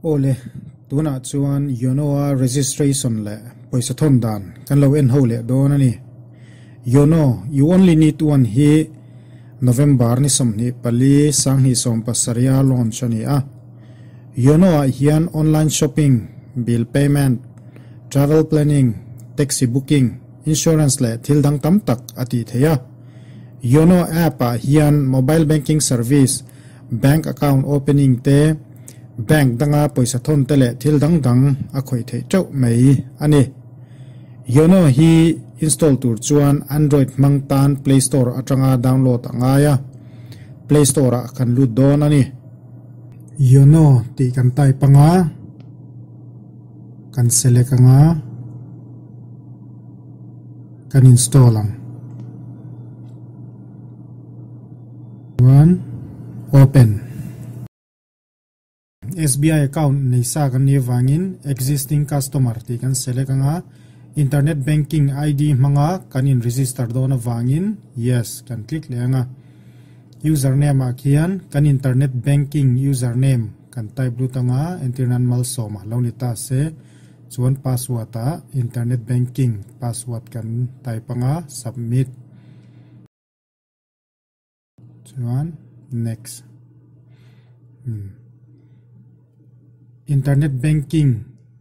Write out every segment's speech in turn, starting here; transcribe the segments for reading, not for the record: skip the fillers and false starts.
Awle, tunah chuan Yono-a registration leh pawisa thawn dan kan lo en ho leh dawn a ni. Yono, You Only Need One hi November ni 24 2017-a launch a ni a. Yono-ah hian online shopping, bill payment, travel planning, taxi booking, insurance leh thil dang tam tak a tih theih a. Yono app-ah hian mobile banking service, bank account opening te, bank danga pawisa thawn te leh thil dang dang a khawih theih teuh mai a ni. Yono hi install tur chuan Android hmang tan Play Store atanga download a ngai a, Play Store ah kan lut dawn a ni. Yono tih kan type anga, kan select anga, kan install ang. Chuan open. SBI account nei sa kan nih avangin existing customer tih kan select anga, internet banking ID hmanga kan in register dawn avangin yes kan click leh anga. Username ah khian kan internet banking username kan type lut anga, entirnan malsawma lo ni ta se chuan password ah internet banking password kan type anga submit. Chuan next. Internet banking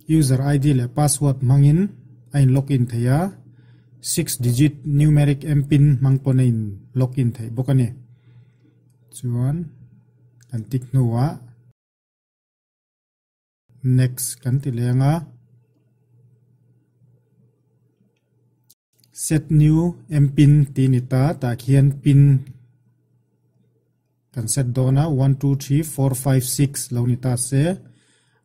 user ID leh password hmangin a in login thei a, 6 digit numeric mpin hmang pawn a in login theih bawk a ni. Chuan kan tick hnuah next kan ti leng a. Set new mpin tih ni ta, tah khian pin kan set dawn a, 1, 2, 3, 4, 5, 6 lo ni ta se,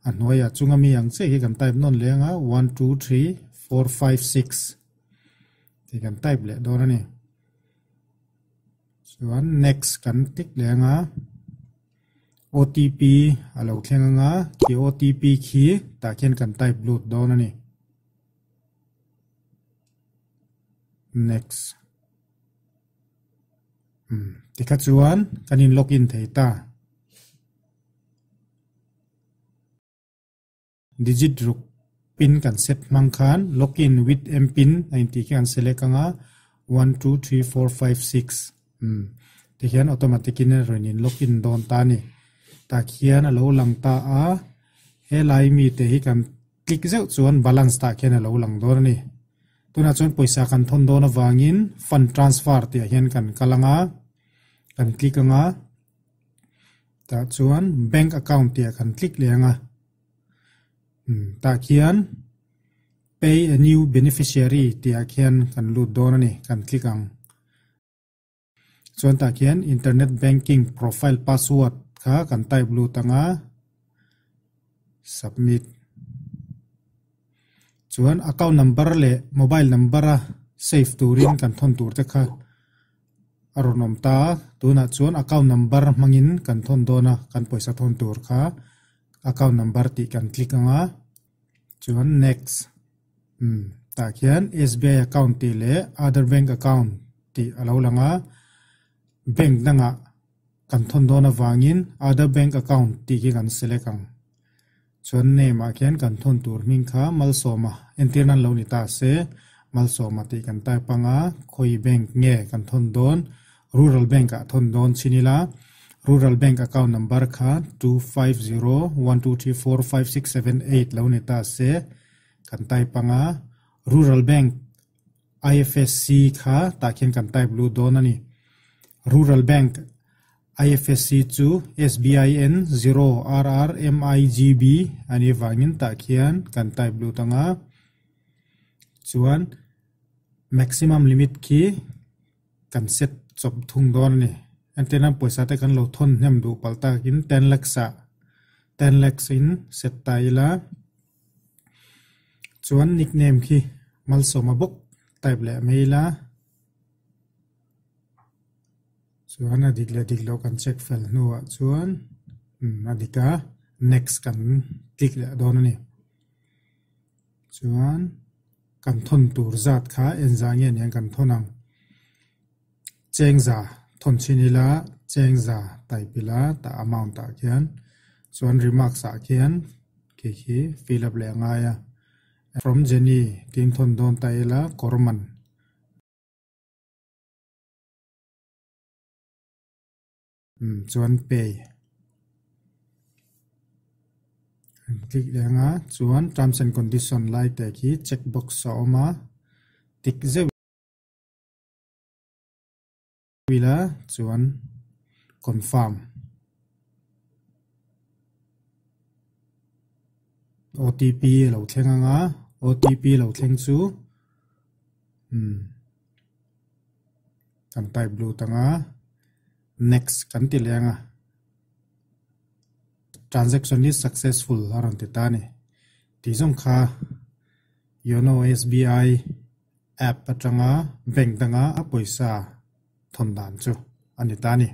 a hnuaiah chunga mi ang chiah hi kan type nawn leng a, 1, 2, 3, 4, 5, 6 tih kan type leh dawn a ni. Chuan next kan tick leng a, OTP a lo thleng anga, khi OTP khi tah khian kan type lut dawn a ni. Next. Tikha chuan kan in login thei ta. Digit ruk pin kan set hmang khan login with mpin a intih khi kan select anga, 1, 2, 3, 4, 5, 6. Tikhian automatic in a rawn in login dawn ta a ni. Tah khian a lo lang ta a, helai mi te hi kan click zeuh chuan balance tah khian a lo lang dawn a ni. Tunah chuan pawisa kan thawn dawn avangin fund transfer tih ah hian kan kal anga, kan click anga, tah chuan bank account tih ah kan click leh anga. Tah khian pay a new beneficiary tih ah khian kan lut dawn a ni, kan click ang. Chuan tah khian internet banking profile password kha kan type lut anga, submit. Chuan account number leh mobile number a save turin kan thawn tur te kha a rawn awm ta a. Tunah chuan account number hmangin kan thawn dawn a, kan pawisa thawn tur kha account number tih kan click anga, chuan next. Tah khian SBI account tih leh other bank account tih a lo lang a, bank dangah kan thawn dawn avangin other bank account tih khi kan select ang. Chuan name ah khian kan thawn tur hming kha Malsawma entir nan lo ni ta se, Malsawma tih kan type anga, khawi bank nge kan thawn dawn, Rural Bank ah thawn dawn chin ila, Rural Bank account number kha 2, 5, 0, 1, 2, 3, 4, 5, 6, 7, 8 lo ni ta se kan type anga, Rural Bank IFSC kha tah khian kan type lut dawn a ni. Rural Bank IFSC chu SBIN 0 RRMIGB a nih avangin tah khian kan type lut anga, chuan maximum limit khi kan set chawp thung dawn a ni. Entirnan pawisa te kan lo thawn hnem duh palh takin 10 lakhs ah 10 lakhs in set ta ila, chuan nickname khi Malsawma bawk type leh mai ila, chuan a dik leh dik loh kan check fel hnuah chuan a dik a, next kan click leh dawn a ni. Chuan kan thawn tur zat kha enzah nge niang kan thawn ang, chengza thawn chin ila, chengza type ila ta amount ah khian, chuan remarks ah khian Khi khi fill up leh a ngai a. From Jenny tiin thawn dawn ta ila kawr man. Umm chuan pay an click leh anga chuan terms and condition lai te khi check box a awm a tik zeuh ila chuan confirm OTP a lo thleng anga OTP lo thleng chu umm kan type lut anga next kan ti leh anga transaction is successful a rawn ti ta a ni tih zawng kha yono S_B_I app atanga bank danga a pawisa thawn dan chu a ni ta a ni.